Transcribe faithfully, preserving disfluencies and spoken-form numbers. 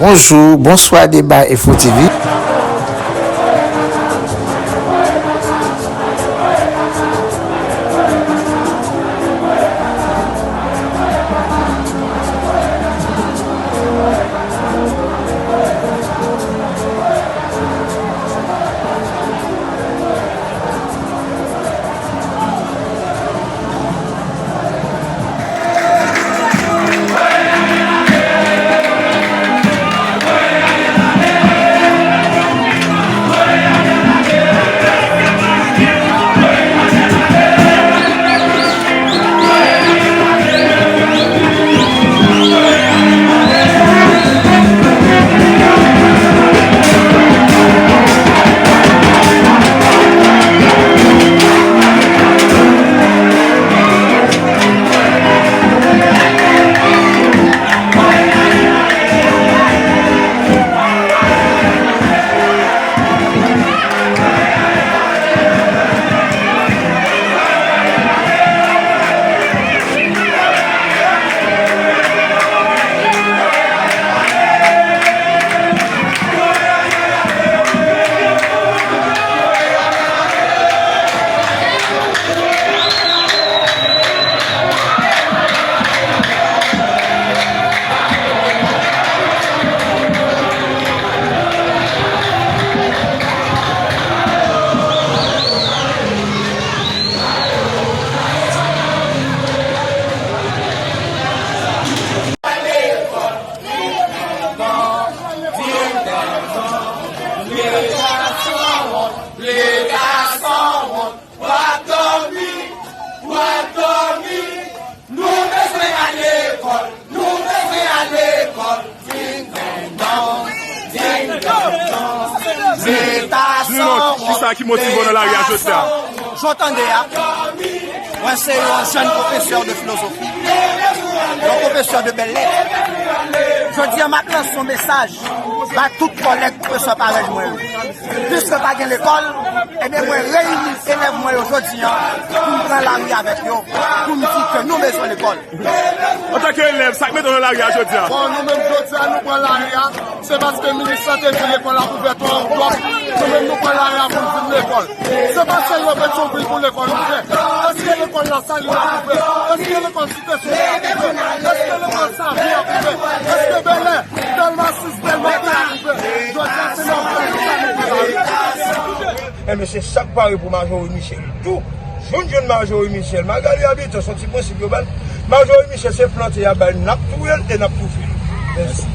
Bonjou, bonswa, Deba Enfo T V. Leta sanwont, w ap dòmi, w ap dòmi. Nou bezwen al lekòl, nou bezwen al lekòl. Ding dong dong, ding dong dong. Leta sanwont, kisa ki motive w nan lari a jodi a? Jan w tande a, mwen se yon jèn pwofesè de filozofi, yon pwofesè de bèl lèt. Jodi a, m ap lanse yon mesaj ba tout kòlèg pwofesè parèy mwen yo. Piske pa gen lekòl, ebyen, mwen reyini elèv mwen yo jodi a pou m pran lari avèk yo, pou m di ke nou bezwen lekòl. Antanke elèv, sa k mete w nan lari a jodi a? Bon, nou menm jodi a, nou pran lari a, se paske minis la te di lekòl ap ouvè twa oktòb. Nou menm, nou pran lari a pou n vin lekòl. Se pa sèlman Petyonvil pou lekòl ouvè. Èske lekòl Lasalin ap ouvè? Èske lekòl Site Solèy ap ouvè? Èske lekòl Savyen ap ouvè? Èske Bèlè, Dèlma sis, Dèlma de ap ouvè? Jodi a, se nan pran lari a. Enben, se sa k pare pou Marjorie Michel tou. Si w jwenn Marjorie Michel, Magalie Habitant, se yon ti prensip yo ba l. Marjorie Michel, se plante y ap bay, n ap touye l e n ap toufe l. Mèsi.